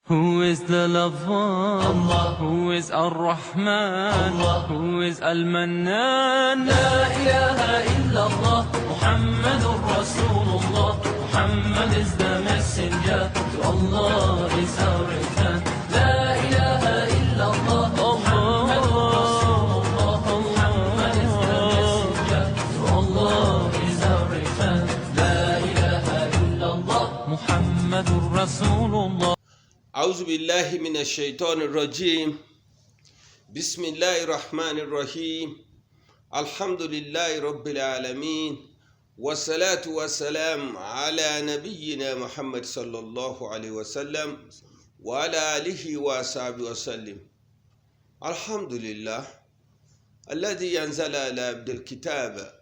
Who is the lover? Allah. Who is Ar-Rahman? Allah. Who is Al-Mannan? لا إله إلا الله Muhammadur Rasulullah. Muhammad is the messenger. To Allah is our return. لا إله إلا الله Muhammadur Rasulullah. Muhammad is the messenger. To Allah is our return. لا إله إلا الله Muhammadur Rasulullah. أعوذ بالله من الشيطان الرجيم. بسم الله الرحمن الرحيم. الحمد لله رب العالمين، والصلاة والسلام على نبينا محمد صلى الله عليه وسلم وعلى آله وصحبه وسلم. الحمد لله الذي أنزل على عبد الكتاب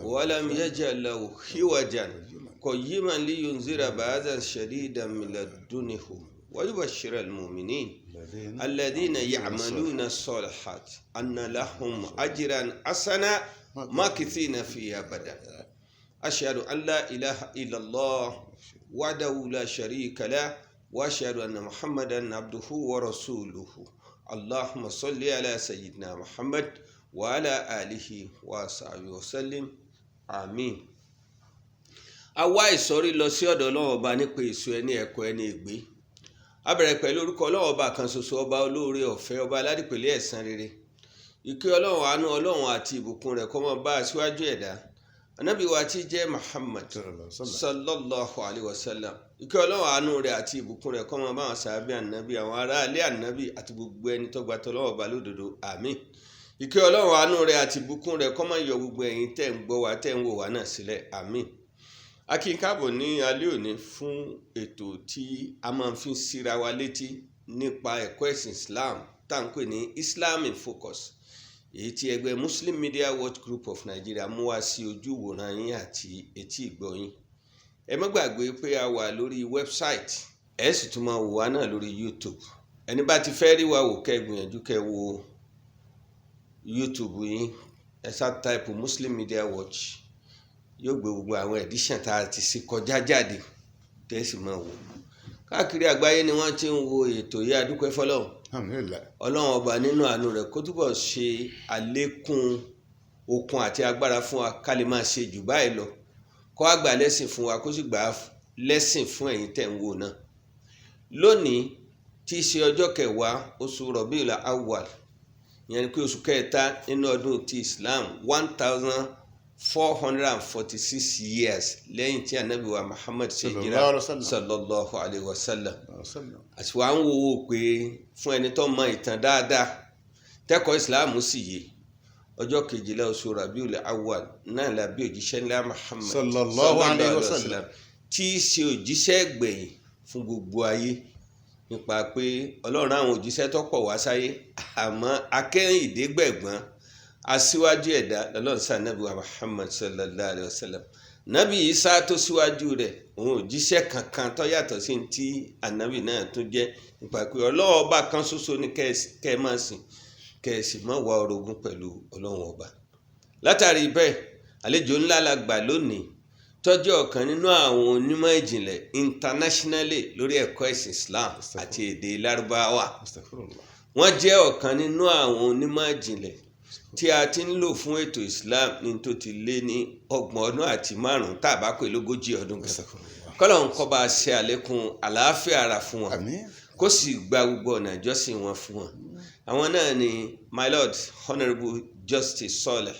ولم يجعل له عوجا، قيما لينذر بأسا شديدا من لدنه ويبشر المؤمنين الذين يعملون الصالحات أن لهم أجرا حسنا ماكثين فيه أبدا. أشهد أن لا إله إلا الله وحده لا شريك له، وأشهد أن محمدا عبده ورسوله. اللهم صل على سيدنا محمد وعلى آله وصحبه وسلم، آمين. A wá ìsọ̀rí lọ sí ọ̀dọ̀ Ọlọ́run Ọba nípa èso ẹni ẹ̀kọ́ ẹni ìgbé. A bẹ̀rẹ̀ pẹ̀lú orúkọ Ọlọ́run Ọba kan ṣoṣo, Ọba olóore ọ̀fẹ́, Ọba aládìpẹ̀lẹ̀ ẹ̀san rere. Ìkẹ́ Ọlọ́run, àánú Ọlọ́run àti ìbùkún rẹ̀ kó máa bá aṣíwájú ẹ̀dá, Anábì wa tí jẹ́ Muhammad sallallahu alayhi wa sallam. Ìkẹ́ Ọlọ́run, àánú rẹ̀ àti ìbùkún rẹ̀ kó máa bá àwọn sàábì Ànábì, àwọn aráalé Ànábì àti gbogbo ẹni tó gba tỌlọ́run Ọba lódodo, àmín. Ìkẹ́ Ọlọ́run, àánú rẹ̀ àti ìbùkún rẹ̀ kó máa yọ gbogbo ẹ̀yin tẹ́ ń gbọ́ wa, tẹ́ ń wò wá náà sílẹ̀, àmín. A kí n káàbọ̀ ní alẹ́ òní fún ètò tí a máa fi ń síra wa létí nípa ẹ̀kọ́ ẹ̀sìn Islam tá à ń pè ní Islam in Focus, èyí tí ẹgbẹ́ Muslim Media Watch Group of Nigeria mú wá sí ojú ìwòran yín àti etí ìgbọ́ yín. Ẹ má gbàgbé pé a wà lórí website, ẹ sì tún máa wò wá náà lórí YouTube. Ẹni bá ti fẹ́ rí wa wò, kẹ́ gbìyànjú kẹ́ wo YouTube yín, ẹ sá type Muslim Media Watch, yóò gbé gbogbo àwọn edition tá a ti ṣe kọjá jáde, tẹ́ sì máa wò. Káàkiri àgbáyé ni wọ́n ti ń wo ètò yìí. A dúpẹ́ fọ́lọ́run. Alhamdulillah. Ọlọ́run Ọba nínú àánú rẹ̀ kó túbọ̀ ṣe àlékún okun àti agbára fún wa ká lè máa ṣe jù báyìí lọ, kó wá gbà lẹ́sìn fún wa, kó sì gbà lẹ́sìn fún ẹ̀yin tẹ̀ ń wò náà. Lónìí tí í ṣe ọjọ́ 10 oṣù Rabiul Awwal, ìyẹn ni pé oṣù kẹta nínú ọdún ti Islam, 1446 years lẹ́yìn tí Anabi wa Muhammad ṣe hijira Sallallahu alaihi wasallam. sallallahu alayhi wa sallam. Àti wàá ń wo wo pé fún ẹni tó mọ ìtàn dáadáa, tẹ́kọ̀ọ́ Islam sì yé, ọjọ́ 12 oṣù Rabiul Awwal náà la bí òjíṣẹ́ ńlá Muhammad Sallallahu alayhi wa sallam. tí í ṣe òjíṣẹ́ gbẹ̀yìn fún gbogbo ayé, nípa pé Ọlọ́run àwọn òjíṣẹ́ tó pọ̀ wá sáyé, àmọ́ akẹ́yìndégbẹ̀gbọ́n aṣíwájú ẹ̀dá lọ́lọ́run sá Nàbí wa Muhammad sallallahu alayhi wa sallam. Nàbí Isa tó síwájú rẹ̀, òun òjíṣẹ́ kankan tó yàtọ̀ sí ti ànábì náà tó jẹ́, nípa pé Ọlọ́run Ọba kan ṣoṣo ní kẹ́ ẹ máa sìn, kẹ́ ẹ sì má wá orogún pẹ̀lú Ọlọ́run Ọba. Látàrí bẹ́ẹ̀, àlejò ńlá la gbà lónìí, tó jẹ́ ọ̀kan nínú àwọn onímọ̀ ìjìnlẹ̀ internationally lórí ẹ̀kọ́ ẹ̀sìn Islam àti èdè Lárúbáwá. Astaghfirullah. Wọ́n jẹ́ ọ̀kan nínú àwọn onímọ̀ ìjìnlẹ̀ tí a ti ń lò fún ètò Islam ní tó ti lé ní 35 tá a bá pè lógójì ọdún kan. Astaghfirullah. Kọ́lọ́hun kó bá ṣe àlékún àlàáfíà ara fún wọn, Àmín. kó sì gba gbogbo ọ̀nà ìjọsìn wọn fún wọn. Àwọn náà ni My Lord Honourable Justice Saleh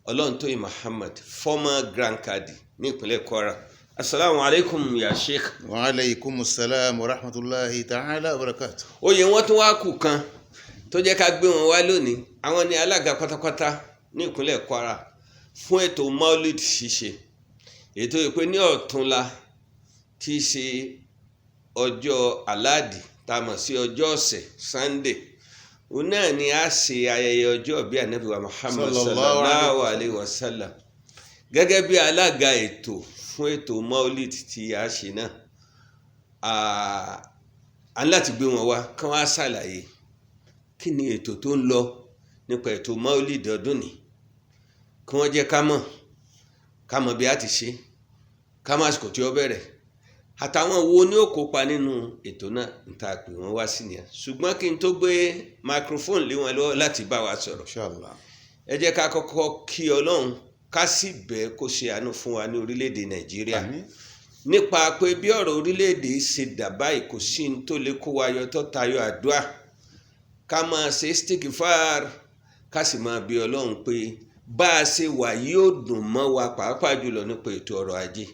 Ọlọ́runtóyìn Muhammad, former Grand Kadi ní ìpínlẹ̀ Kwara. Asalaamu alaykum, ya Sheikh. Wa alaykum assalam wa rahmatulahi ta'ala wa barakatuh. Oyè wọn tún wá kù kan tó jẹ́ ká gbé wọn wá lónìí. Àwọn ni alága pátápátá ní ìpínlẹ̀ Kwara fún ètò maulid ṣíṣe, ètò ìpè ní ọ̀túnla tí í ṣe ọjọ́ Aláàdì, tá a mọ̀ sí ọjọ́ ọ̀sẹ̀, Sunday, òun náà ni a ṣe ayẹyẹ ọjọ́ ìbí Ànábì wa Muhammad sallallahu alayhi wa sallam. Gẹ́gẹ́ bí alága ètò fún ètò maulid tí a ṣe náà, a ní láti gbé wọn wá kán wá ṣàlàyé kí ni ètò tó ń lọ nípa ètò maulid ọdún ní, kí wọ́n jẹ́ ká mọ̀, ká mọ̀ bí a ti ṣe, ká mọ̀ àsìkò tí ó bẹ̀rẹ̀. Àtàwọn wo ni ó kópa nínú ètò náà ń ta pè wọ́n wá sí nìyẹn. Ṣùgbọ́n kí n tó gbé microphone lé wọn lọ́wọ́ láti bá wa sọ̀rọ̀, Inshallah. ẹ jẹ́ ká kọ́kọ́ kí Ọlọ́run, ká sì bẹ̀ kó ṣe àánú fún wa ní orílẹ̀-èdè Nàìjíríà. Àmín. Nípa pé bí ọ̀rọ̀ orílẹ̀-èdè ṣe dà báyìí, kò sí ní tó lè kó wa yọ tó tayọ àdúrà, ká máa ṣe stikifar, ká sì máa bí Ọlọ́run pé bá a ṣe wà yóò dùn mọ́ wa, pàápàá jùlọ nípa ètò ọrọ̀ ajé,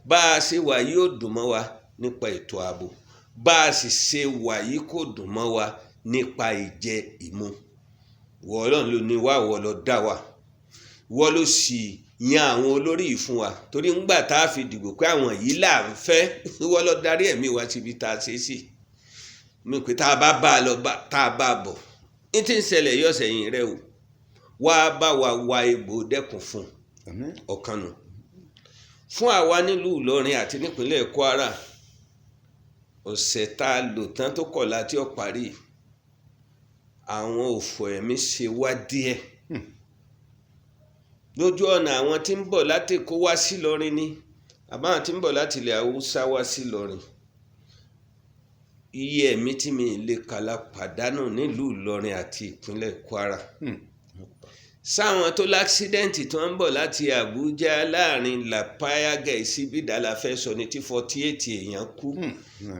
bá a ṣe wà yóò dùn mọ́ wa nípa ètò ààbò, bá a sì ṣe wà yìí kò dùn mọ́ wa nípa ìjẹ ìmu. Wọ Ọlọ́run ló ní wá, wọ ló dá wa, wọ ló sì yan àwọn olórí yìí fún wa, torí ńgbà tá a fi dìbò pé àwọn yìí là ń fẹ́, wọ́n lọ darí ẹ̀mí wa síbi tá a ṣe sí mi pé tá a bá bá a lọ, tá a bá a bọ̀, ní tí ń ṣẹlẹ̀ yọ̀ sẹ́yìn rẹ o, wá bá wa wá egbò dẹ́kun fún Àmín. ọ̀kan nù fún àwa nílùú Ìlọrin àti nípínlẹ̀ Kwara. Ọ̀sẹ̀ tá a lò tán tó kọ̀la tí ó parí, àwọn òfò ẹ̀mí ṣe wá díẹ̀ lójú ọ̀nà. Àwọn tí ń bọ̀ láti Èkó wá sí Ìlọrin ni, àbáwọn tí ń bọ̀ láti ilẹ̀ Haúsá wá sí Ìlọrin, iye ẹ̀mí tí mi lè kàlà pàdánù nílùú Ìlọrin àti ìpínlẹ̀ Kwara. Sáwọn tó láksidẹ̀ǹtì tó ń bọ̀ láti Àbújá láàrin Làpáyàgẹ̀ síbìdá la fẹ́ sọ ní tí 48 èèyàn kú,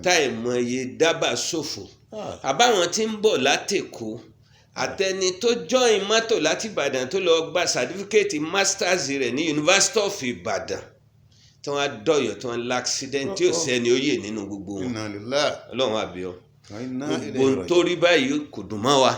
táìmọye dábàá ṣòfò. Àbáwọn tí ń bọ̀ látèkó, àtẹni tó join mọ́tò láti Ìbàdàn tó lọ gba sàtífíkẹ́ẹ̀tì masters rẹ̀ ní University of Ìbàdàn, tí wọ́n á dọ̀yọ̀, tí wọ́n l'accident, tí ò sẹ́ni ó yè nínú gbogbo wọn. Inna lillahi Ọlọ́run àbíọ́ wa inna gbogbo ilayhi ohun tó rí báyìí kò dùn mọ́ wa,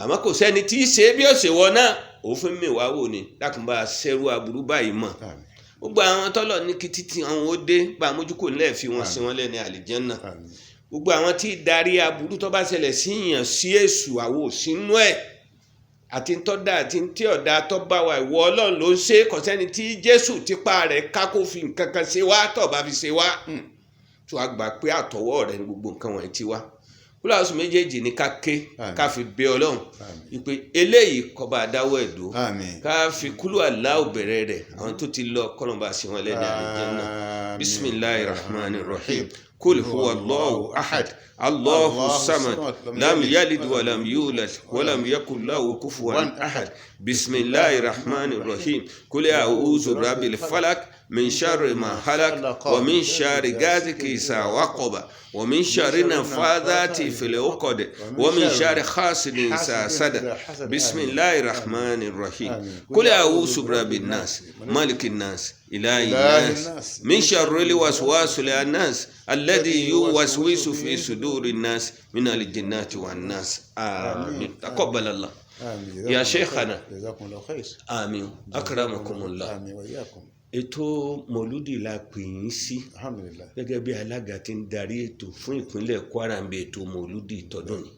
àmọ́ kò sẹ́ni tí í ṣe bí ó ṣe wọ náà, òfin mi wá wò ni lákùnbá ṣẹ́rú aburú báyìí mọ̀. Àmín. Gbogbo àwọn tọ́lọ̀ ní kí títí àwọn ó dé bá amójúkò ńlẹ̀ fi wọn sí wọn lẹ́ni àlìjẹ́nnà. Àmín. Gbogbo àwọn tí darí aburú tó bá ṣẹlẹ̀ sí yàn sí èṣù, àwọ̀ òsínú ẹ̀ àti ntọ́da àti ntí ọ̀dà tó bá wa, ìwọ Ọlọ́run ló ń ṣe. Kò sẹ́ni tí Jésù tipa rẹ̀ ká kó fi nǹkan kan ṣe wá tó bá fi ṣe wá, tó a gbà pé àtọwọ́ rẹ̀ ní gbogbo nǹkan wọ̀nyí ti wá. Kúláàsù méjèèjì ní ká ké, ká fi bẹ Ọlọ́run ìpè eléyìí kó bá dáwọ́ ẹ̀ dúró. Àmín. Ká fi kúlù aláwọ̀ bẹ̀rẹ̀ rẹ̀, àwọn tó ti lọ kọ́lọ́mbà sí wọn lẹ́nu àlùjánnà. Bisimilahi rahman rahim. Kul huwa Allahu ahad, Allahu samad, lam yalid wa lam yulad wa lam yakun lahu kufuwan ahad. Bisimilahi rahman rahim. Kul a'udhu birabbil falak, min sharri ma halak, wa min sharri ghasiqin idha waqaba, wa min sharri nafathati fil uqad, wa min sharri hasidin idha hasada. Bisimilahi rahman rahim. Kul a'udhu birabbin nas, malikin nas, ilahin nas, min sharri waswasil nas alladhi yuwaswisu fi sudurin nas, min aljinnati wan nas. Amin. Taqabbalallah. Àmín. Ya shaykhana. Jazakumullahu khair. Amin. Akramakumullah. Àmín wa iyyakum. Ètò mọ̀lúdì la pè yín sí. Alhamdulillah. Gẹ́gẹ́ bí alága tí ń darí ètò fún ìpínlẹ̀ Kwara ń bẹ ètò mọ̀lúdì tọdún ni,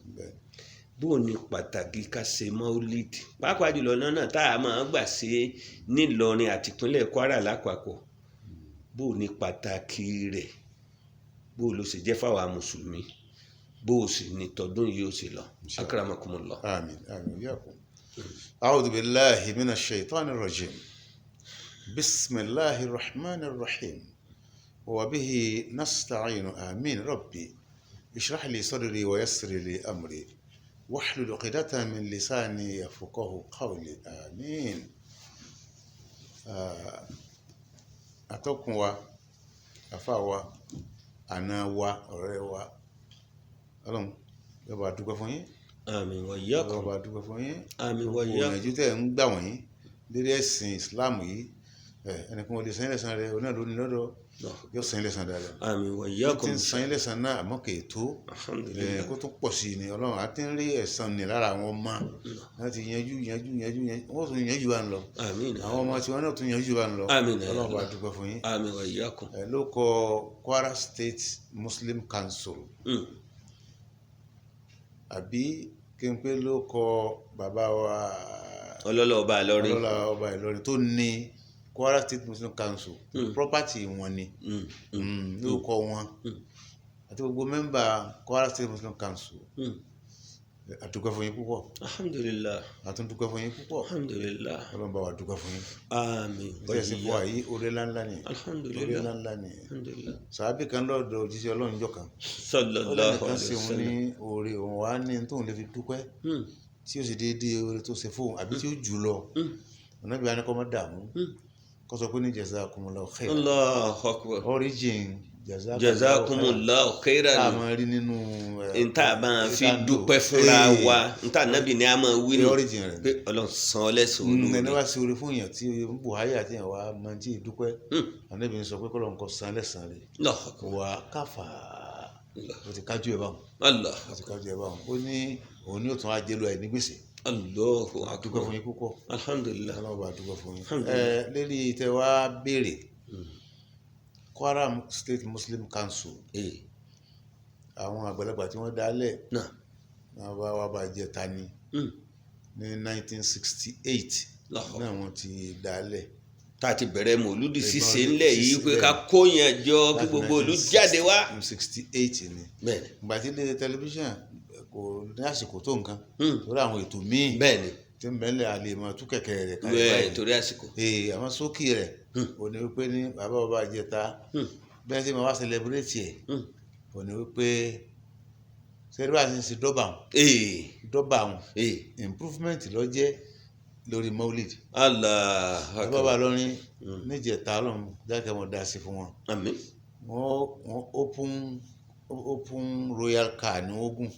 bó o ní pàtàkì ká ṣe mọ́lídì, pàápàá jùlọ lọ́nà tá a máa gbà ṣe nílọrin àti ìpínlẹ̀ Kwara lápapọ̀, bó o ní pàtàkì rẹ̀, bó o ló ṣe jẹ́ fáwa mùsùlùmí, bó o sì ní tọdún yìí ó sì lọ. Akramakumullah. Àmín. Àmín wa iyyakum. A'udhu billahi minash shaitanir rajim. Bismillahir rahmanir rahim. Wa bihi nasta'inu. Amin. Rabbi ishrah li sadri wa yassir li amri wahlul uqdatan min lisani yafqahu qawli. Amin. Atọ́kùn wa, àfáà wa, àna wa, ọ̀rẹ́ wa, Ọlọ́run yóò bá dúpẹ́ fún yín. Àmín wa iyyakum. Yóò bá dúpẹ́ fún yín. Àmín wa iyyakum. Òyìnbó tẹ̀ ń gbà wọ̀nyí lérí ẹ̀sìn Islam yìí, ẹnìkan ò lè san yín lẹ́san rẹ̀, onáà ló ní lọ́dọ̀, yóò san yín lẹ́san dáadáa. Àmín wa iyyakum. Tí ń san yín lẹ́san náà, àmọ́ kì í tó, Alhamdulillah. kó tó pọ̀ sí i ni. Ọlọ́run á ti ń rí ẹ̀san ní lára àwọn ọmọ láti yanjú yanjú yanjú yanjú, wọ́n tún yanjú wa ń lọ. Àmín. Àwọn ọmọ tí wọ́n náà tún yanjú wa ń lọ. Àmín. Ọlọ́run bá dúpẹ́ fún yín. Àmín wa iyyakum. Ló kọ Kwara State Muslim Council, àbí kí n pé ló kọ bàbá wa ọlọ́lá ọba Ìlọrin, ọlọ́lá ọba Ìlọrin tó ní Kwara State Muslim Council, property wọn ni, ló kọ wọn àti gbogbo mẹ́mbà Kwara State Muslim Council. A dúpẹ́ fún yín púpọ̀. Alhamdulillah. A tún dúpẹ́ fún yín púpọ̀. Alhamdulillah. Ọlọ́run bá wa dúpẹ́ fún yín. Àmín. Iṣẹ́ ṣe fún wa yìí, oore ńláńlá ni. Oore Alhamdulillah. ńláńlá ni. Alhamdulillah. Sàábì kan lọ́dọ̀ òjíṣẹ́ Ọlọ́run jọ kan. Ó Sallallahu lẹ́nìkan alayhi ṣe wa òun sallam. ní oore, òun wá ní tóun lè fi dúpẹ́ tí ó sì déédéé oore tó ṣe fóun àbí tí ó jù lọ. Ànábì wa ní kó má dààmú. Kó sọ pé ní jazakumullahu khairan. Allahu akbar. Origin Jazakumullahu khairan. Tá a máa rí nínú Nta máa fi tá a ń lò. dúpẹ́ fúnra wa, nta nábì ni a máa wí Ní nù origin rẹ̀ pé Ọlọ́run san ọ́ lẹ́san ẹni olóore. wá sí orí fún èèyàn tí Buhari àti èèyàn wa máa ń tí ì dúpẹ́. Ànábì ń sọ pé kọ́lọ́n kọ́ san lẹ́san rẹ̀. Allahu akbar. Wà káfà, ó ti kájú ẹ̀ báwọn. Allah. Ó ti kájú ẹ̀ báwọn. Ó ní òun ní òtún ajẹ́lu ẹ̀ ní gbèsè. Allahu Dúpẹ́ akbar. fún yín púpọ̀. Alhamdulillah. Ọlọ́run bá dúpẹ́ fún yín. Alhamdulillah. Ẹ lérí tẹ wá béèrè, Kwara State Muslim Council, àwọn àgbàlagbà tí wọ́n dálẹ̀ náà náà bá wà bá jẹ́ ta ni ní 1968 Allahu náà wọ́n ti dálẹ̀. Tá a ti bẹ̀rẹ̀ mòlúdì ṣíṣe Ìbọn ńlẹ̀ yìí pé ká kó yẹn jọ kí gbogbo ìlú jáde wá. 1968 ni. Bẹ́ẹ̀ni. Ìgbà tí ilé tẹlifíṣàn kò ní àsìkò tó nǹkan torí àwọn ètò míì tí ń bẹ́ńlẹ̀ àlè mọ̀ tú kẹ̀kẹ́ rẹ̀ kalẹ̀ Bẹ́ẹ̀ báyìí. torí àsìkò. Ee, àwọn sókè rẹ̀ ò ní wípé ní bàbá bàbá ìjẹta bẹ́ẹ̀ tí mo wá celebrate ẹ̀ ò ní wípé sẹ́rí bá a ti ń ṣe dọ́bà wọn dọ́bà wọn improvement ló jẹ́ lórí maulid. Allah Bàbá bàbá lọ́rin níjẹta, Ọlọ́run jákè wọn dá sí fún wọn. Àmín. Wọ́n open royal car ní ogun.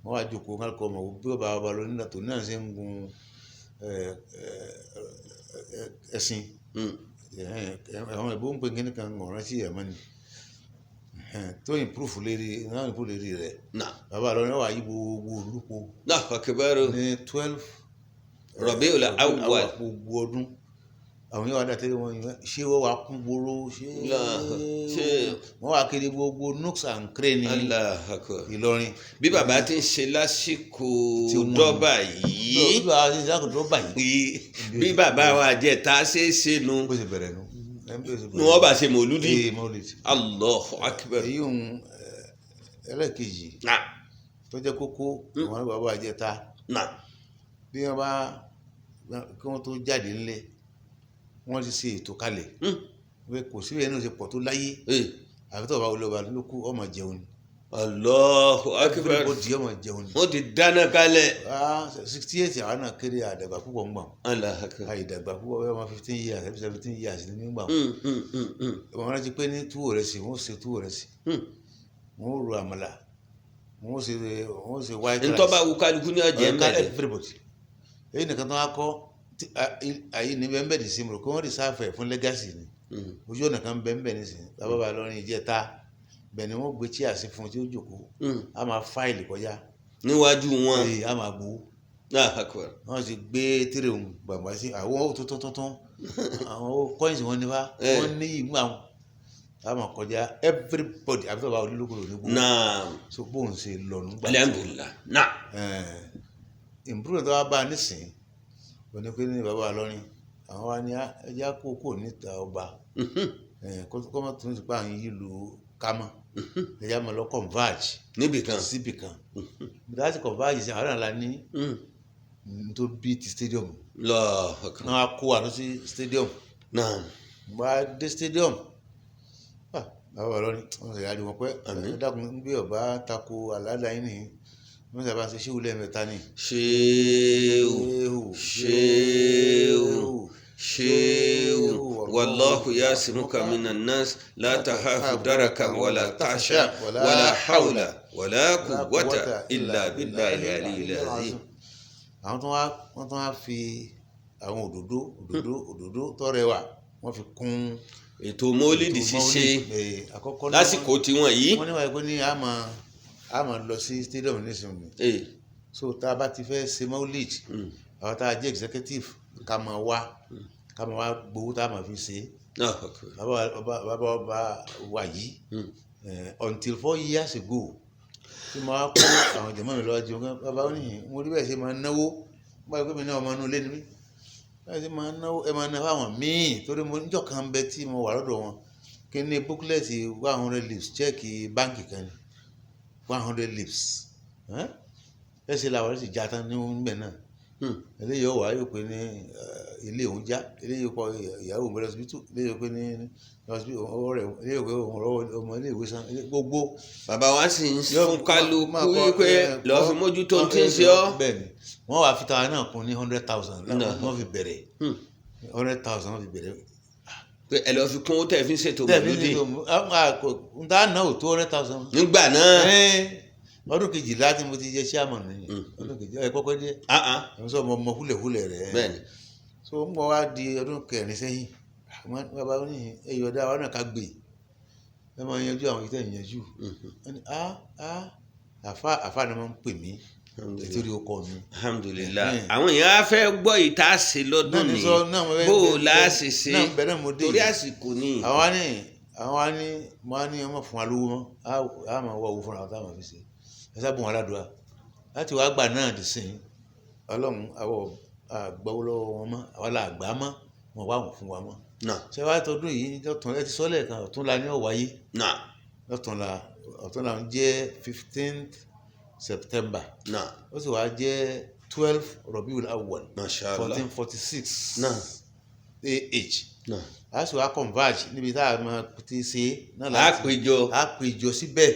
Wọ́n wá jókòó kálukọ ọmọ bí bàbá bàbá lọ nígbà tó náà ṣe ń gun ẹṣin. Àwọn ìbò ń pè kíní kan ọ̀ràn sí ẹ̀mọ́ ni tó improve lérí náà, improve lérí rẹ̀. Bàbá lọ ní wàá yí gbogbo olúpo Allahu akbar. ní 12 Rabiul Awwal. Gbogbo ọdún àwọn yóò wá dá tẹ́lẹ̀ wọn yìí, ṣé wọ́n wá kún gbòòrò ṣé wọ́n wá kiri gbogbo nooks and cranny Allahu akbar. Ìlọrin. Bí bàbá ti ń ṣe lásìkò Tí wọ́n- dọ́bà yìí, bí bàbá ti ń sáko dọ́bà yìí, bí bàbá wa jẹta ṣe é ṣe nu bó ṣe bẹ̀rẹ̀ nu. ni wọ́n bá ṣe mòlúdì. Ee, maulid. Allahu akbar. Èyí òun ẹlẹ́ẹ̀kejì tó jẹ́ kókó, àwọn bàbá àjẹta bí wọ́n bá kí wọ́n tó jáde ńlẹ̀, wọ́n ti ṣe ètò kalẹ̀ pé kò sí ẹni tó ṣe pọ̀ tó láyé àfi tó bá wọlé ọba ló kú, ọmọ jẹun ni. Allahu akbar. Everybody ọmọ jẹun ni. Wọ́n ti dáná kalẹ̀. 68, àwọn náà kéré, àdàgbà púpọ̀ ń gbà. Allahu akbar. Àìdàgbà púpọ̀, bẹ́ẹ̀ wọ́n 15 years àbí 17 years ní nígbà. Wọ́n rántí pé ní túwò rẹ̀ sí, wọ́n ṣe túwò rẹ̀ sí, wọ́n ro àmàlà, wọ́n ṣe white rice. Ntọ́ba wo kálukú ní ọjà Ọ̀rẹ́ ká mẹ́rẹ̀. Everybody, èyí nìkan tó wá kọ́ tí àyè ní bẹ́ẹ̀ bẹ́ẹ̀ dì sí mi rò kí wọ́n rí sáfẹ̀ fún legacy ni. Ojú ọ̀nà kan bẹ́ẹ̀ bẹ́ẹ̀ nísìnyí, bàbá bá lọ́rin ìjẹta bẹ́ẹ̀ ni wọ́n gbé chair sí fún un tí ó jòkó, a máa file kọjá níwájú wọn. Ee, a máa gbowó. Allahu akbar. Wọ́n ti gbé tírè òun gbàgbà sí àwọn owó tuntun tuntun, àwọn owó coins wọn ní bá wọ́n ní ìgbà wọn, a máa kọjá everybody àbí tó bá olólùkọ́ lóní gbowó. So bóun ṣe lọ nígbà Alhamdulillah. Naam. Improvement tó wá bá a nísìnyí ó ní pé ní bàbá lọ́rin àwọn wa ní ẹja kó níta ọba kó má tún ti pa àwọn yìí lu kámọ́, ẹja máa lọ converge níbì kan. Síbì kan láti converge sí àwọn àlá ní tó bí ti stadium. Allahu akbar. Náà wá kó wa lọ sí stadium. Bá dé stadium, bàbá lọ́rin wọ́n sì yára wọn pé Àmín. ẹ dákun, bí ọba tako àlàdà yín nìyí, wọ́n sábà ṣe ṣéwù lẹ́ẹ̀mẹ́ta ni. Ṣéwù, ṣéwù, ṣéwù, wallahu yasimuka minan nas, la tahafu daraka wala tasha, wala hawla wala quwwata illa billahi al-aliyyil azim. Àwọn tó wá, wọ́n tó wá fi àwọn òdòdó òdòdó òdòdó tó rẹwà, wọ́n fi kún ètò mólídì ètò ṣíṣe Maulid. Àkọ́kọ́ náà lásìkò tiwọn yìí. wọ́n ní wáyé pé ní a máa lọ sí stadium nísìnyí. So tá a bá ti fẹ́ ṣe maulid, àwọn tá a jẹ́ executive, ká máa wá gbowó tá a máa fi ṣe. Allahu akbar. Bàbá ọba wa yìí, until 4 years ago tí mo wá kó àwọn jẹ̀mọ́ mi lọ́wọ́ jẹun kan, bàbá ó nìyí, mo rí bẹ́ẹ̀ ṣe máa ń náwó báyìí pé mi náà ọmọ inú ilé ni mí, báyìí ṣe máa ń náwó, ẹ máa ń ná fáwọn míì, torí mo níjọ́ kan bẹ tí mo wà lọ́dọ̀ wọn, kí ní booklet 100 leaves, cheque báǹkì kan ní 100 leaves. Ẹsẹ̀ làwọn sì já tán ní oúnjẹ náà. Eléyìí ọ̀wá yóò pé ní ilé òun já, eléyìí kọ ìyàwó mi lọ́sibítù, eléyìí pé ní lọ́sibítù ọwọ́ rẹ̀, eléyìí pé òun rọ́wọ́ ọmọ ilé ìwé san, gbogbo. Bàbá wa sì ń fún kálukú wípé lọ́ọ́ fi mójútó tí ń ṣe ọ́. Bẹ́ẹ̀ ni, wọ́n wàá fi tàwa náà kún ní 100,000 wọ́n fi bẹ̀rẹ̀ 100,000 wọ́n fi bẹ̀rẹ̀. Pé ẹ lọ́ọ́ fi kún ó tẹ̀ fi ń ṣètò mọ̀lúdì. N ta náà ò tó 100,000. Nígbà náà. Ọdún 12 tí mo ti jẹ chairman nìyẹn, ọdún 12 ẹ kọ́kọ́ dé ẹ sọ mo mọ húlẹ̀húlẹ̀ rẹ̀. Bẹ́ẹ̀ni. So ń bọ̀ wá di ọdún 4 sẹ́yìn, bàbá ní ẹyọ dá wa náà ká gbé ẹ máa yanjú àwọn ìtẹ̀ yanjú. Àfa ni wọ́n ń pè mí nítorí ọkọ mi. Alhamdulilayi, àwọn èèyàn á fẹ́ gbọ́ ìta ṣe lọ́dún ní bó o láṣẹ ṣe torí àsìkò ni. Àwọn á ní mo á ní ọmọ fún wa lówó mọ́, á máa wá owó fúnra wa táwọn fi ṣe ẹ sábà wọn aládùá láti wàá gbà náà dì sí Ọlọ́run àwọ àgbáwó lọ́wọ́ wọn mọ́, àwa là gbà mọ́, wọn wá wọn fún wa mọ́. Ṣé wàá tọdún yìí lọ́tún ẹ ti sọ́lẹ̀ kan ọ̀túnla ní ọ̀wáyé ọ̀túnla ń jẹ́ 15th September, ó sì wàá jẹ́ 12 Rabiul Awwal 1446 AH. A sì wá converge níbi tá a máa ti ṣe náà láti a péjọ síbẹ̀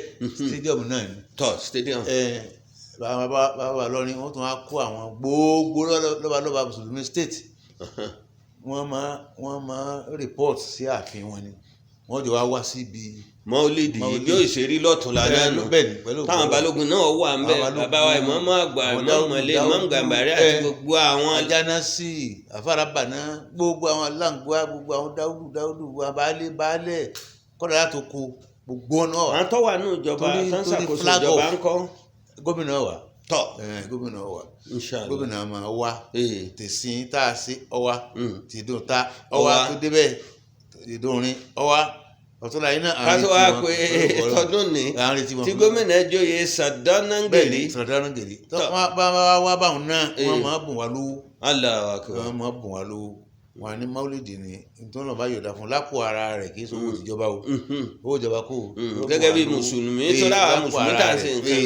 stadium náà ni. Tọ stadium. Bàbá lọrin wọ́n tún wá kó àwọn gbogbo lọ́balọ́ba mùsùlùmí state, wọ́n máa report sí ààfin wọn ni wọ́n jọ wá wá síbi. Mọ́lídì yìí yóò ṣe rí lọ́tún lánàá nù táwọn balógun náà wà ń bẹ, bàbá wa ìmọ̀ọ́mọ́ àgbà, ìmọ̀ọ́mọ̀lé, ìmọ̀ọ́mù Gàmbàrí àti gbogbo àwọn. Ajánásì àfarabàná gbogbo àwọn aláǹgbá gbogbo àwọn dáúdù baálé baálé kọ́dà láti oko gbogbo náà. Àwọn tó wà ní ìjọba tó ń ṣàkóso ìjọba ń kọ́. Gómìnà wa tọ gómìnà wa gómìnà máa wá tẹ̀sìn tá a ṣe ọwa tìdún ta ọwa tó débẹ̀ ìdúnrin ọwa ọ̀túnla yìí náà àárín tí wọn pé tọdún ní tí gómìnà joyè Sàdánàngèrè. Sàdánàngèrè tó bá wá báwọn náà wọn máa bùn wá lówó. Allahu Akbar. Wọn máa bùn wá lówó wọn ní máwùlìdì ni nítorí bá yọ̀dà fún lápò ara rẹ̀ kì í sọ owó tìjọba o, owó ìjọba kò. Gẹ́gẹ́ bí mùsùlùmí tó dáwà mùsùlùmí tà sí nǹkan.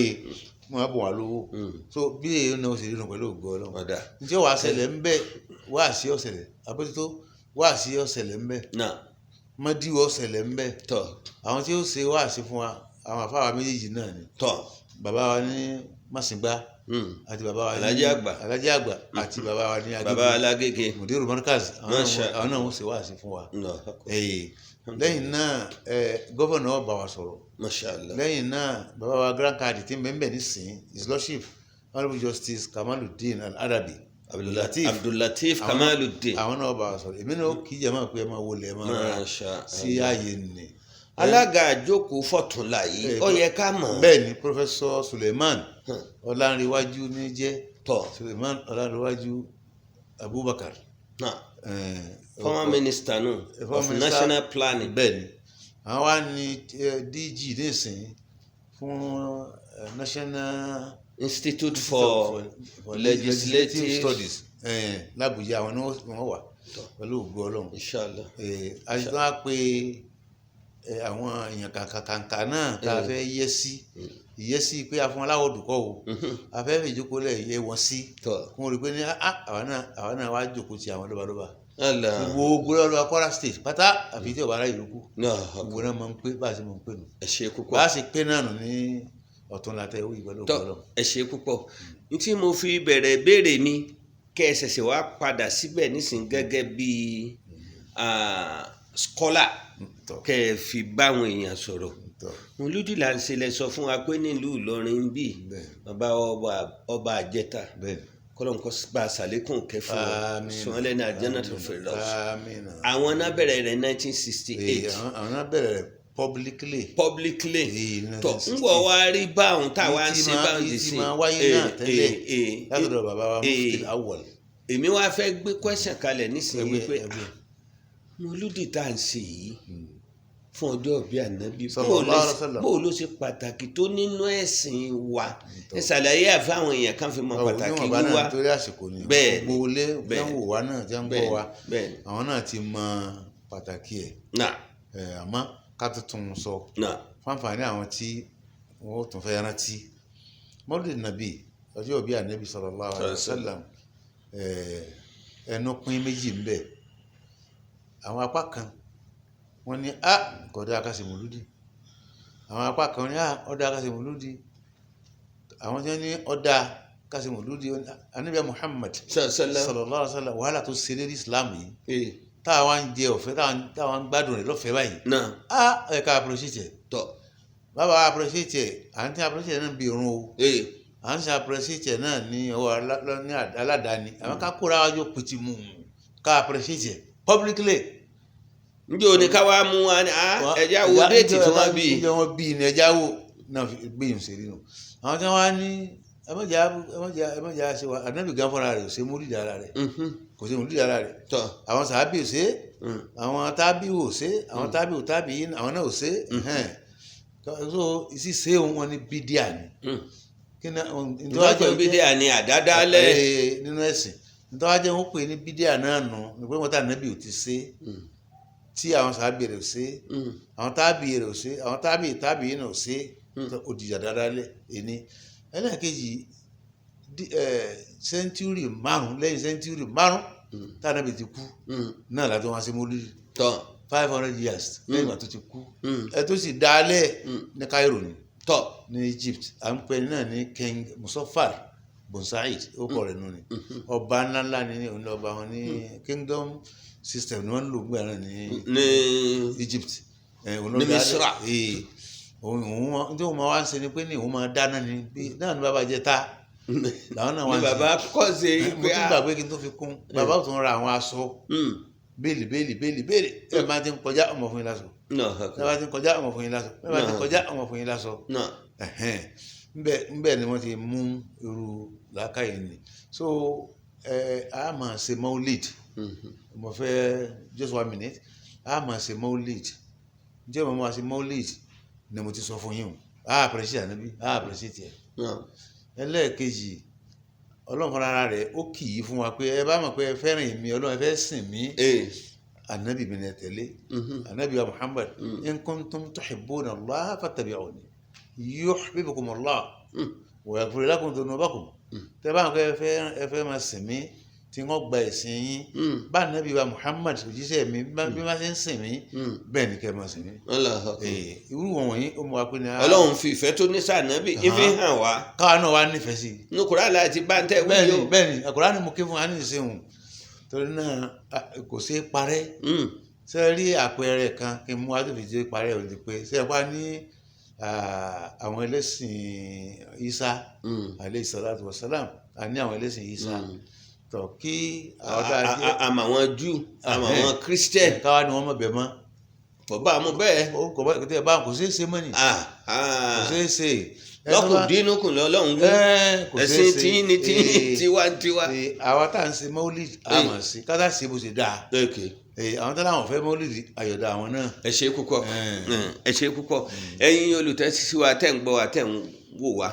Wọn á bùn wá lówó. So bí èyí náà ṣe rí nu pẹ̀lú ògo Ọlọ́run. Ǹjẹ́ wàá ṣẹlẹ̀ ń bẹ̀ wáá sí ọ̀ṣẹ̀lẹ̀ àbójútó wáá sí ọ̀ṣẹ̀lẹ̀ ń bẹ̀ mọ́díwọ́ ṣẹlẹ̀ ń bẹ̀. Àwọn tí ó ṣe wáàsí fún wa àwọn àfáwà méjèèjì náà ni. Bàbá wa ní Màsìngbá àti bàbá wa ní Alájì Àgbà àti bàbá wa ní Agége, bàbá Alágége Mùdírù Markaz, àwọn náà wọ́n ṣe wáàsí fún wa. Lẹ́yìn náà gọ́fọ̀nà bá wa sọ̀rọ̀. Lẹ́yìn náà bàbá wa grand card tí ń bẹ ń bẹ nísìnyí, his lordship honourable justice Kamaluddin Al-Adabi Abdulateef Kamaluddin, àwọn náà bá wa sọ̀rọ̀. Èmi náà kì í jẹ́ máa pé ẹ máa wọlé ẹ máa rà sí ààyè nì. Alága àjókòó fọ̀túnla yìí ó yẹ ká mọ̀. Bẹ́ẹ̀ ni Professor Suleiman Ọlánrewájú ní jẹ́ Suleiman Ọlánrewájú Abubakar. Former minister nù of national planning. Bẹ́ẹ̀ ni àwọn wa ní DG nísìnyí fún National Institute for Legislative Studies l'Abuja, àwọn ni wọ́n wà pẹ̀lú ògo Ọlọ́run. Inshallah. Àti wọ́n á pe àwọn èèyàn kàǹkàǹkà náà tá a fẹ́ yẹ sí ìyẹ́ sí pé a fún wọn láwọ̀ dùkọ́ o, a fẹ́ fi ìjókòó lẹ̀ yẹ wọn sí kó rí i pé ní àwa náà wá jókòó ti àwọn lọ́balọ́ba gbogbo lọ́balọ́ba Kwara State pátá àfi tí ọba aráyè lókù gbogbo náà máa ń pé bá a ṣe máa ń pè nù bá a ṣe pé náà nù ní ọ̀tún látẹ̀ ìwé ìgbàlódé ọlọ́run. Ẹ ṣe púpọ̀. N tí mo fi bẹ̀rẹ̀ béèrè mi kẹ́ ẹ ṣẹ̀ṣẹ̀ wá padà síbẹ̀ nísìnyí gẹ́gẹ́ bí scholar kẹ́ ẹ fi báwọn èèyàn sọ̀rọ̀. Mọ̀lúdì là ń ṣe lẹ sọ fún wa pé nílùú Ìlọrin ń bì bàbá ọba Àjẹta kọ́lọ́n kọ́ bá a ṣàlékún kẹ́ fún wa sùn lẹ́nu Jannatul Firdaus. Àwọn náà bẹ̀rẹ̀ rẹ̀ 1968. Àwọn náà bẹ̀rẹ̀ rẹ̀ publicly tọ ń wọ wá rí báwọn táwa ń ṣe báwọn ti ṣe máa wáyé náà tẹ́lẹ̀ látọ̀dọ̀ bàbá wa Mufti Awwal. Èmi wá fẹ́ gbé question kalẹ̀ nísìnyí pé mọ̀lúdì tá à ń ṣe yìí fún ọjọ́ ìbí Ànábì bó ló ṣe pàtàkì tó nínú ẹ̀sìn wa, ẹ ṣàlàyé àfáwọn èèyàn kan fi mọ pàtàkì wíwá. Torí àsìkò ni gbogbo ilé wò wá náà tí wọ́n ń gbọ́ wa àwọn náà ti mọ pàtàkì ẹ̀ àmọ́ ká tuntun sọ fáǹfààní àwọn tí wọ́n tún fẹ́ rántí Mọ́lúdì Nàbí Ọjọ́ ìbí ànábì sallallahu alaihi wasallam, ẹnu pín méjì ń bẹ. Àwọn apá kan wọ́n ní a kò dáa ká ṣe mùlúdì, àwọn apá kan ní a ó dáa ká ṣe mùlúdì. Àwọn tí wọ́n ní ó dáa ká ṣe mùlúdì, ànábì Muhammad sallam sallallahu alaihi wasallam, wàhálà tó ṣe lérí Islam yìí táwa ń jẹ ọ̀fẹ́, táwa ń gbádùn rẹ̀ lọ́fẹ̀ẹ́ báyìí, náà a ẹ̀ ká appreciate ẹ̀. Tọ́. Bàbá appreciate ẹ̀, à ń tí appreciate ẹ̀ náà bí irun o, à ń ṣe appreciate ẹ̀ náà ní ọwọ́ ní aládàáni, àwọn ká kóra wájú pìtì mú ká appreciate ẹ̀ publicly. Njẹ́ òní ká wá mú wa ni ẹja wo déètì tí wọ́n bí. Ǹjẹ́ wọ́n bí ni ẹja wo náà fi gbé yìí ṣe nínú àwọn tí wọ́n á ní ẹmọ́jà ẹmọ́jà ẹmọ́jà ṣe wa. Ànábì gan fúnra rẹ̀ ò ṣe múlìdí ara rẹ̀, kò ṣe múlìdí ara rẹ̀. Tọ́. Àwọn sàábì ò ṣe, àwọn tábì ò ṣe, àwọn tábì ò tábì yìí àwọn náà ò ṣe. So ṣíṣe wọn ní bídíà ni. Kí ni ìtọ́jú bídíà ni àdádálẹ̀ nínú ẹ̀sìn? Nítorí wọ́n pè ní bídíà náà nù ní pé wọ́n tà nábì ò ti ṣe, tí àwọn sàábì rẹ̀ ò ṣe, àwọn tábì rẹ̀ ò ṣe, àwọn tábì tábì yìí náà ò ṣe, òdìjà dáadáa lẹ̀. Ẹni ẹlẹ́ẹ̀kejì, sẹ́ńtúrì 5 lẹ́yìn sẹ́ńtúrì 5 tá ànábì ti kú náà láti wọ́n ṣe mólúdì. Tọ́. 500 years lẹ́yìn ìgbà tó ti kú. Ẹ tó sì dálẹ̀ ní Cairo ni. Tọ́. Ní Egypt, à ń pè náà ní King Muzaffar Bun Said, ó kọ rẹ̀ nù ni. Ọba ńláńlá ni òun, lọ́ba wọn ní kingdom system ni wọ́n ń lò gbà náà ní ní Egypt ní Misra. Òun tí òun máa wá ń ṣe ni pé ní òun máa dáná ni, bí náà ni bàbá jẹ ta làwọn náà wá ní ń ṣe. Bàbá kọ́ ṣe. Mo tún gbàgbé kí n tó fi kún, bàbá tó ń ra àwọn aṣọ bẹ́ẹ̀lì bẹ́ẹ̀lì bẹ́ẹ̀lì bẹ́ẹ̀lì. Ẹ máa ti ń kọjá, ọmọ fún yín lásọ. Ẹ máa ti ń kọjá, ọmọ fún yín lásọ. Ẹ máa ti ń kọjá, ọmọ fún yín lásọ. Nbẹ nbẹ ni wọ́n ti mú irú làákàyè ni. So ẹ a máa ṣe maulid. Mo fẹ́ just one minute. A máa ṣe maulid. Ǹjẹ́ mo máa ṣe maulid ni mo ti sọ fún yín o. A appreciate ànábì, a appreciate ẹ. Ẹlẹ́ẹ̀kejì, Ọlọ́run fúnra ara rẹ̀ ó kì í fún wa pé ẹ bá mọ̀ pé ẹ fẹ́ràn èmi Ọlọ́run, ẹ fẹ́ sìn mí, ànábì mi ni ẹ tẹ̀lé, ànábì wa Muhammad. In kuntum tuhibbuna Allah fattabi'uni yuhbibkumu Allah wa yaghfir lakum dhunubakum. Tẹ́ bá mọ̀ pé ẹ fẹ́ máa sìn mí tí wọ́n gba ẹ̀sìn yín, bá ànábì wa Muhammad òjíṣẹ́ mi bí wọ́n ṣe ń sìn mí, bẹ́ẹ̀ ni kẹ́ ẹ máa sìn mí. Irú wọn wọ̀nyí ó mú wa pé ní. Ọlọ́run fi ìfẹ́ tó ní sànábì ìfi hàn wá. Káwa náà wá nífẹ̀ẹ́ sí i. Inú Kùránì láti bá ń tẹ́ wí Bẹ́ẹ̀ni. o. Bẹ́ẹ̀ni, Kùránì mo ké fún wa ní ìsìn, torí náà kò ṣeé parẹ́. Ṣe rí àpẹẹrẹ kan kí n mú wa tó fi ṣe parẹ́ òun ti pé ṣe wá ní àwọn ẹlẹ́sìn Isa alayhi salatu wa salam, a ní àwọn ẹlẹ́sìn Isa tọ̀ kí àwọn tá a jẹ́ Àmọ́ àwọn Júù, àmọ́ àwọn Christian. Káwa ni wọ́n mọ̀ bẹ́ẹ̀ mọ́. Kò bá mú bẹ́ẹ̀. Kò bá kò tẹ́ bá kò ṣeé ṣe mọ́ ni, kò ṣeé ṣe. Lọ́kùn dínúkùn lọ́lọ́run wí, ẹ̀sìn tí ní tí tiwantiwa. Àwa tá à ń ṣe maulid, a mọ̀ sí kátà sí bó ṣe dáa. Àwọn tó láwọn fẹ́ maulid, àyọ̀dá àwọn náà. Ẹ ṣe púpọ̀, ẹ ṣe púpọ̀. Ẹ̀yin olùtẹ́sí wa tẹ̀ ń gbọ́ wa, tẹ̀ ń wò wá,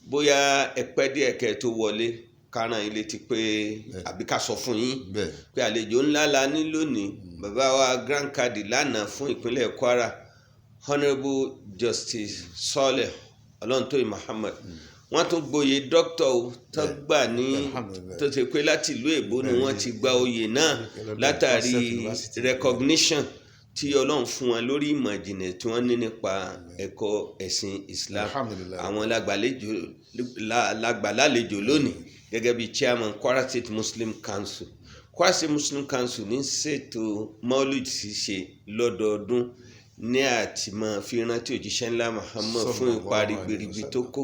bóyá ẹ pẹ́ díẹ̀ kẹ́ ẹ tó wọlé, kárán ilé ti pé àbí ká sọ fún yín pé àlejò ńlá la ní lónìí, bàbá wa Grand Kadi lánàá fún ìpínlẹ̀ Kwara, Honourable Justice Saleh Ọlọ́ntóyìn Muhammad. Wọ́n tún gboyè dókítà o tó gbà ní tó ṣe pé láti ìlú èbó ni wọ́n ti gba oyè náà, látàrí recognition tí Ọlọ́run fún wọn lórí ìmọ̀ ìjìnlẹ̀ tí wọ́n ní nípa ẹ̀kọ́ ẹ̀sìn Islam. Àwọn lágbàlálejò lónìí gẹ́gẹ́ bí chairman Kwara State Muslim Council. Kwara State Muslim Council ní ṣètò maulid ṣíṣe lọ́dọọdún ní àti máa fi rántí òjíṣẹ́ ńlá Muhammad fún ipa ribiribi tó kó.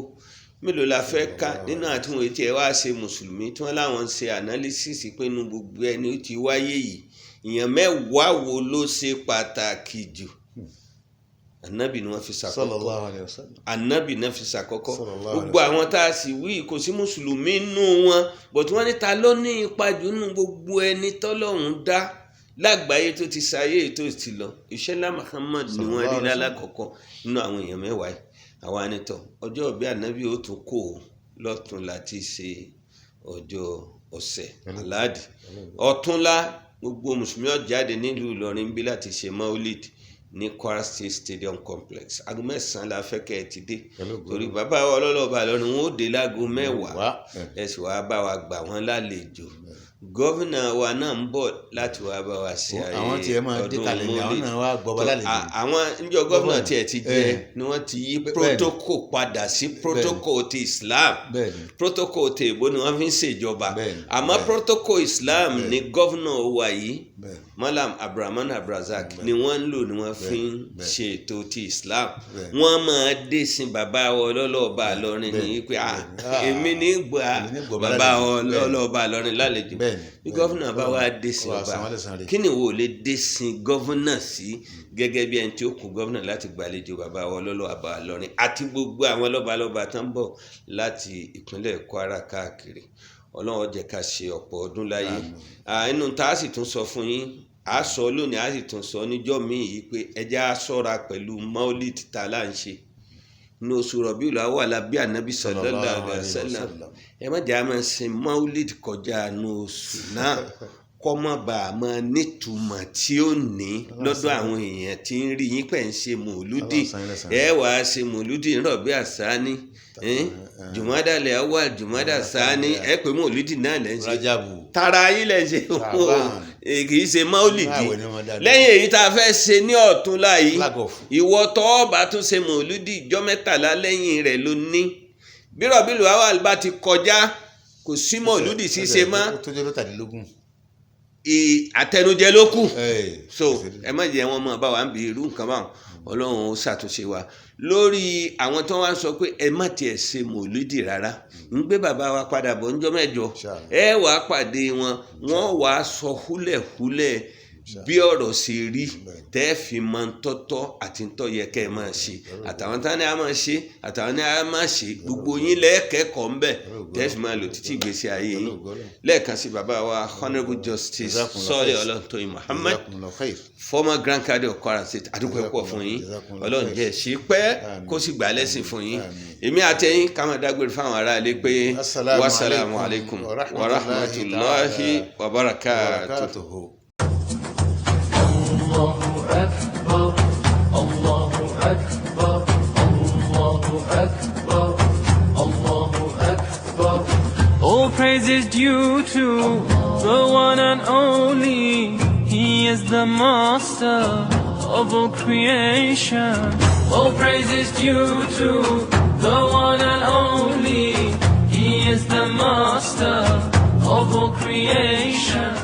Mélòó la fẹ́ ká nínú àtúnwò tí ẹ wá ṣe mùsùlùmí tí wọ́n láwọn ń ṣe analysis pé inú gbogbo ẹni ó ti wáyé yìí, èèyàn 10 wo ló ṣe pàtàkì jù? Ànábì ni wọ́n fi ṣàkọ́kọ́, ànábì náà fi ṣàkọ́kọ́. Gbogbo àwọn tá a sì wí, kò sí mùsùlùmí nù wọn, bọ̀tí wọ́n ní ta ló ní ipa jù nínú gbogbo ẹni tọ́lọ́run dá lágbàáyé tó ti ṣayé tó ti lọ? Ìṣẹ́lá Muhammad ni wọ́n rí lálákọ̀ọ́kọ́ nínú àwọn èèyàn 10 yìí. Àwa nìtọ̀ ọjọ́ ìbí ànábì ó tún kó o lọ́tún láti ṣe ọjọ́ ọ̀sẹ̀ aláàdì ọ̀túnla. Gbogbo mùsùlùmí ó jáde nílùú Ìlọrin bí láti ṣe maulid. ní Kwara State Stadium Complex. Aago 9 la fẹ́ kẹ́ ẹ ti dé, Pẹ̀lú ògo. torí bàbá wa ọlọ́lọ́ba lọ́run wọn ó dé láago 10. Wá. Ẹ sì wá bá wa gbà wọ́n lálejò. Gọ́vìnà wa náà ń bọ̀ láti wá bá wa ṣe ayé Àwọn tiẹ̀ máa dé ọdún kalẹ̀ ni, àwọn Maulid. náà wá gbọ́ba Tó, lálejò. Àwọn níjọ́ gọ́vìnà tiẹ̀ ti jẹ ni wọ́n ti yí protocol padà sí protocol ti Islam. Protocol ti èbó ni wọ́n fi ń ṣèjọba, àmọ́ protocol Islam ni gọ́vìnà wa yìí, Malam Abrahman Abrazak, ni wọ́n ń lò, ni wọ́n fi ń ṣe ètò ti Islam. Wọ́n máa dé sin bàbá wa ọlọ́lọ́ọ̀bá Ìlọrin ní pé, èmi ní gbà Èmi ní gbà bàbá lálejò. wa ọlọ́lọ́ọ̀bá Ìlọrin lálejò. Bí gọ́vìnà bá wá dé sin Wà á ọba, san wọ́n lẹ́san rẹ̀. kí ni wo lè dé sin gọ́vìnà sí gẹ́gẹ́ bí ẹni tí ó kù gọ́vìnà láti gbàlejò bàbá wa ọlọ́lọ́ọ̀bá Ìlọrin àti gbogbo àwọn lọ́balọ́ba tó ń bọ̀ láti ìpínlẹ̀ Kwara káàkiri? Ọlọ́run ó jẹ́ ká ṣe ọ̀pọ̀ ọdún láyé. Inú tá a sì tún sọ fún yín, a sọ lónìí, a sì tún sọ níjọ́ míì yìí pé ẹ jẹ́ á ṣọ́ra pẹ̀lú Maulid tá a là ń ṣe ní oṣù Rọ̀bíùl Awwal bí Ànábì sallallahu alaihi wasallam. Ẹ má jẹ́ á máa ṣe Maulid kọjá ní oṣù náà, kọ́ má bàa máa nítumọ̀ tí ó ní lọ́dọ̀ àwọn èèyàn tí ń rí yín pẹ̀ ń ṣe mòlúdì. Ọlọ́run san yín lẹ́san. Ẹ wàá ṣe mòlúdì Rọ̀bí àsáni, Jùmọ́dàlẹ̀ Awwal, Jùmọ́dà sáni, ẹ pé mòlúdì náà lẹ́ ń ṣe. Rajabu. Tara yín lẹ́ ń ṣe, Ṣàbán. kì í ṣe Maulidi. Àwẹ̀ ni wọ́n dá dúró. Lẹ́yìn èyí tá a fẹ́ ṣe ní ọ̀túnla yìí, Flag off. ìwọ tọ́ bá tún ṣe mòlúdì, ìjọ́ 13 lẹ́yìn rẹ̀ ló ní. Bí Rọ̀bíùl Awwal bá ti kọjá, kò sí mòlúdì ṣíṣe mọ́. Ó tó jẹ́ 23. Àtẹnujẹ ló kù. So ẹ má jẹ́ wọn mọ̀ bá wa ń bi irú nǹkan báwọn. Ọlọ́run ó ṣàtúnṣe wa lórí àwọn tó wá ń sọ pé ẹ má tiẹ̀ ṣe mòlúdì rárá. Ń gbé bàbá wa padà bọ̀ ńjọ́ 8, Inshallah. ẹ wàá pàdé wọn, wọ́n wàá sọ húlẹ̀húlẹ̀ bí ọ̀rọ̀ ṣe rí tẹ́ fi mọ tọ́tọ́ àti ntọ́ yẹ kẹ́ ẹ máa ṣe, àtàwọn tá ní a máa ṣe, àtàwọn ní a máa ṣe, gbogbo yín lẹ́ẹ̀kẹ́kọ̀ọ́ ńbẹ̀ tẹ́ fi máa lò títí ìgbésí ayé yín. Lẹ́ẹ̀kan sí, bàbá wa Honourable Justice Jazakumullah Sọ́ọ̀lì khair. Ọlọ́ntóyin Muhammad, Jazakumullah khair. former Grand Kadi of Kwara State, adúpẹ́ púpọ̀ fún yín. Jazakumullah Ọlọ́run khair. jẹ́ ṣe pẹ́ Àmín. kó sì gbà lẹ́sìn fún yín. Àmín. Èmi àtẹ̀yìn ká máa dágbére fáwọn aráalé pé Assalamu wasalaamu alaykum alaikum wa wa rahmatulahi rahmatullahi wa barakatuh. Barakatuhu. Allahu Akbar, Allahu Akbar, Allahu Akbar, Allahu Akbar. All praise is due to the one and only. He is the master of all creation. All praise is due to the one and only. He is the master of all creation.